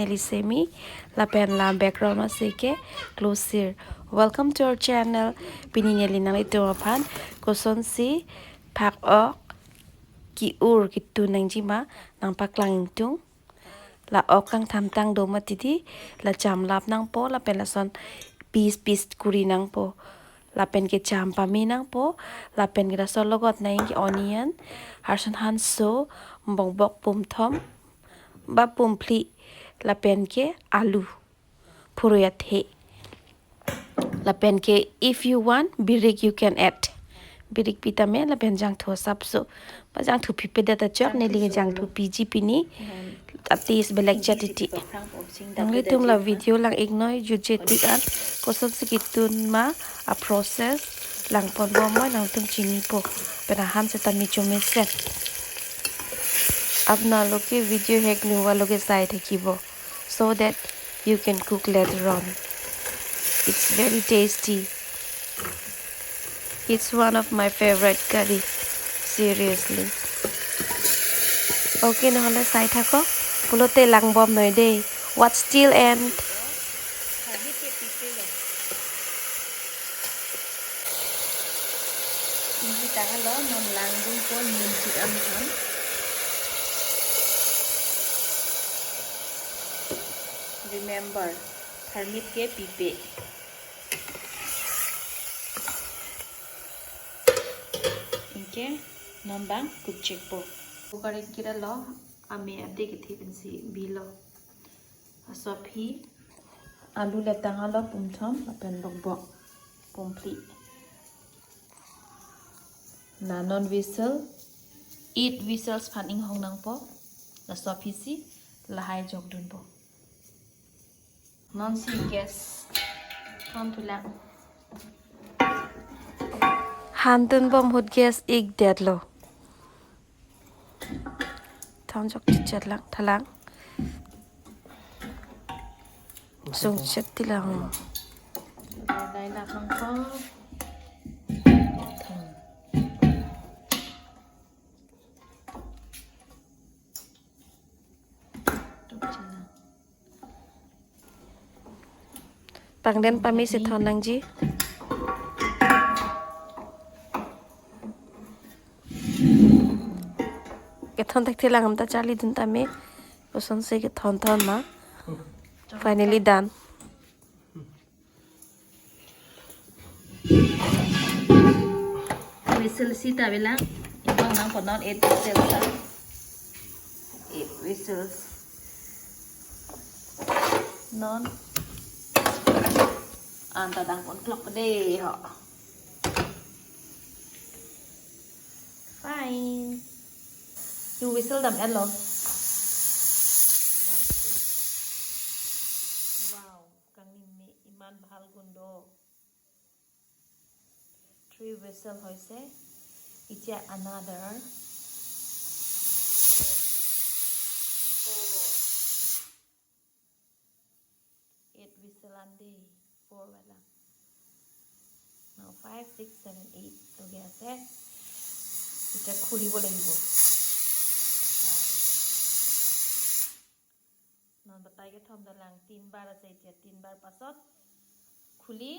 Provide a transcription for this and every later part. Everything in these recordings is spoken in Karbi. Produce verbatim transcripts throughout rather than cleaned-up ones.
Neli Semi, lapen la background asike Closir. Welcome to our channel. Pini neli nanglitum aphan kosonsi phak-ok ki-ur kitun nangjima nangpaklang ingtung. La ok kangthan tang do mati di, la chamlap nangpo, lapen lason piece piece kuri nangpo. Lapen ke cham pame nangpo, lapen ke laso logot nangji ke onion, harsun hanso, bokbok pumthom, ba pumphli, lapen ke alu, phurui athe. Lapen ke if you want, birik you can add. Birik pitame, lapen jangthu asapso. Ba jangthu pipedet achot, neli ke jangthu piji pini. Ati is belek jatiti. Nanglitum la video lang-iknoi jutje tik an. Kosonsi kitun ma a process. Langponbom ma nangtum chinipo. Penahan setami chomesen. Apnaloke video hek nuwaloke sai thakibo. So that you can cook later on. It's very tasty. It's one of my favorite curry. Seriously. Okay, nohole sai thako. Pulote langbomnoi de. Watch till end. Ingki tanglo, non langdunpo, nimchik amhan. Remember, tharmit ke pipe. Ingke non bang kupchekpo. Cooker ingkirlo, ame ade kethe pensi bilo. Asophi, alu le tanglo pumthom, lapen bokbok pumphli. Na non whistle, eight whistles aphan inghong nangpo. Lasophisi lahai jokdunpo. Nonsi gas thon thulang. Handunbom ahut gas ikdetlo. Thon jok chichat lang thalang. Sung chet ti lang. Dai lang nangpo. Thon. Tuk chilang. Pangden pame si thon nangji. Kethon thekthelang, amta charlidun tame. Kosonsi kethon thon ma. Finally done. Whistle sita bilang. Ipang nangpo non eight whistles ta. Eight whistles. Non. Anta dangpon clock de ho. Fine. You whistle dam-etlo. Wow, kangni me iman bhal gun do. Three whistle hoise. Itia another four. Eight whistle ande, four wala. Now five, six, seven, eight. Okay, ase. Itia khulibo lagibo. Five. Non batai kethom dolang, tin bar ase, itia tin bar pasot khuli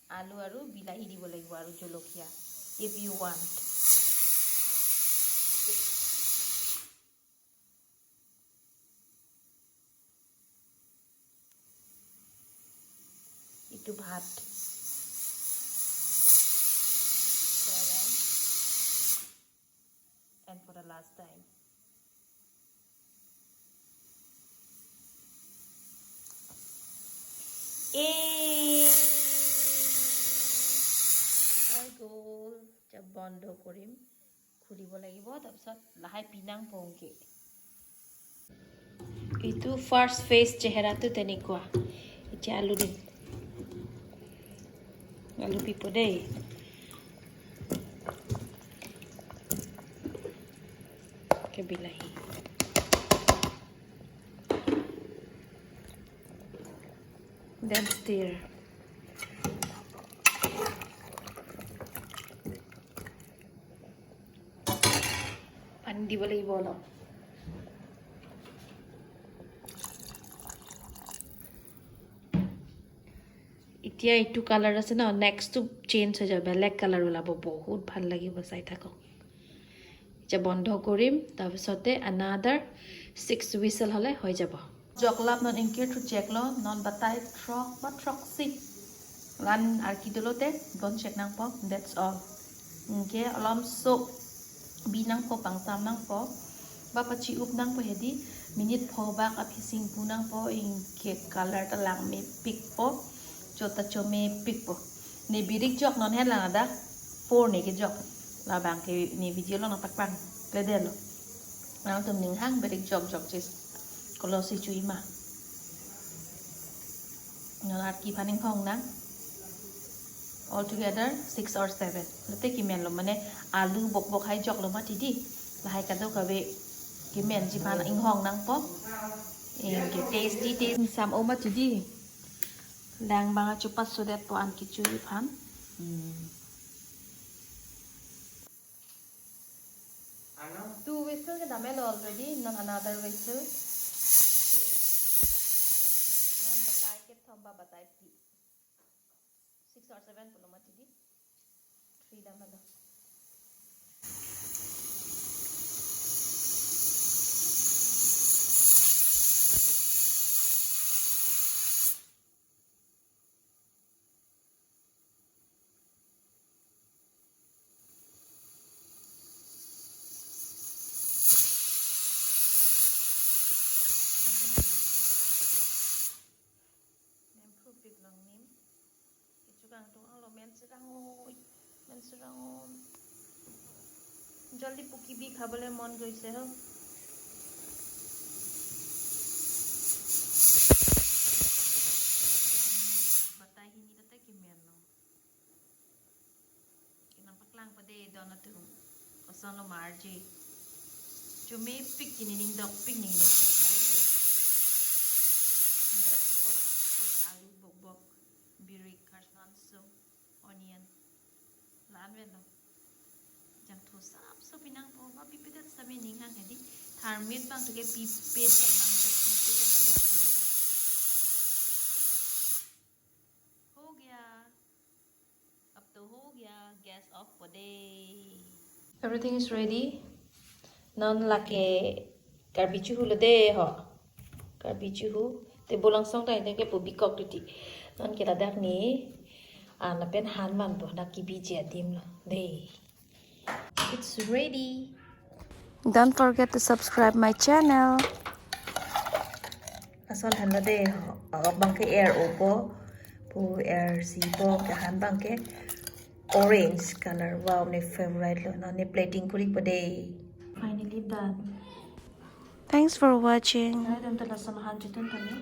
alu aru bilahi dibo lagibo aru jolokia, if you want. Itu bhat. Seven. And for the last time. এই হৈ গ'ল। এতিয়া বন্ধ কৰিম, খুলিব লাগিব, তাৰপিছত লাহে পিনাং পংকে। এইটো ফাৰ্ষ্ট ফেজ চেহেৰাটো তেনেকুৱা। এতিয়া আলু দিম, আলু পিপো দেই। Ke bilahi. Then stir. Pani dibo lagibo olop. এতিয়া এইটো কালাৰ আছে ন, নেক্সটটো চেঞ্জ হৈ যাব, বেলেগ কালাৰ ওলাব, বহুত ভাল লাগিব, চাই থাকক। এতিয়া বন্ধ কৰিম, তাৰপিছতে another six whistle হ'লে হৈ যাব। Jok lap non ingkir thu chek lo, non batai throk ba throksi. Lan arki dolote bon chek nangpo, that's all. Ingke alom so bi nangpo, pangtam nangpo, ba pachi-up nangpo hedi, minute pho bak aphi singpu nangpo, ingke color ta langmepikpo, chot ta chomepikpo. Ne birik jok non hen lang ada, four ne kejok. Labang ke ne video along nangpaklang kledetlo. Nangtum ning hang birik jok jok chis kolosi chu-i ma. Non arki aphan inghong nang. All together six or seven. Lote kemenlo, mane alu bok bok hai joklo mati di. Lahai kadokave kemenji aphan inghong nangpo. Ingke tasty tasty sam-o mati di. Lang bang achupas sodetpo an kechu-i aphan. Hmm. Two whistle kedamlo already, non another whistle. Non batai kethom ba batai phli. Six or seven pulo mati di. Three damlo. Nem phu pik long nim. Kecho kangtung anglo men serang oi. Men serang oi. জলদি পকিবি খাবলৈ মন গৈছে হ। Batai hini lote kemen lo. Kenam paklang pade don atum. Koson lo marji. Chomepik kini, ning dokpik nini. Moko, with alu bok bok, birik, karsan so, onion. La-an avelo. Jangthu sapso pi nangpo, ba pipedet sami ning hang hedi. Tharmit bang to ke pipedet, bang to pipedet, pipedet. Ho gaya. Ab to ho gaya, gas off po de. Everything is ready. Non lake Karbi chuhu lo de ho. Karbi chuhu. Te bolangsong ta ite ke pu bikok titi. Non ke ladak ni, ah, lapen han vanpo, dak kebiji adim lo de. It's ready. Don't forget to subscribe my channel. Lason han lo de ho. Abang ke er opo. Pu er si po, ke han bang ke orange color. Wow, ne favorite lo. Non ne plating kuri po de. Finally done. Thanks for watching. Nai dam ta lason han chitun tani.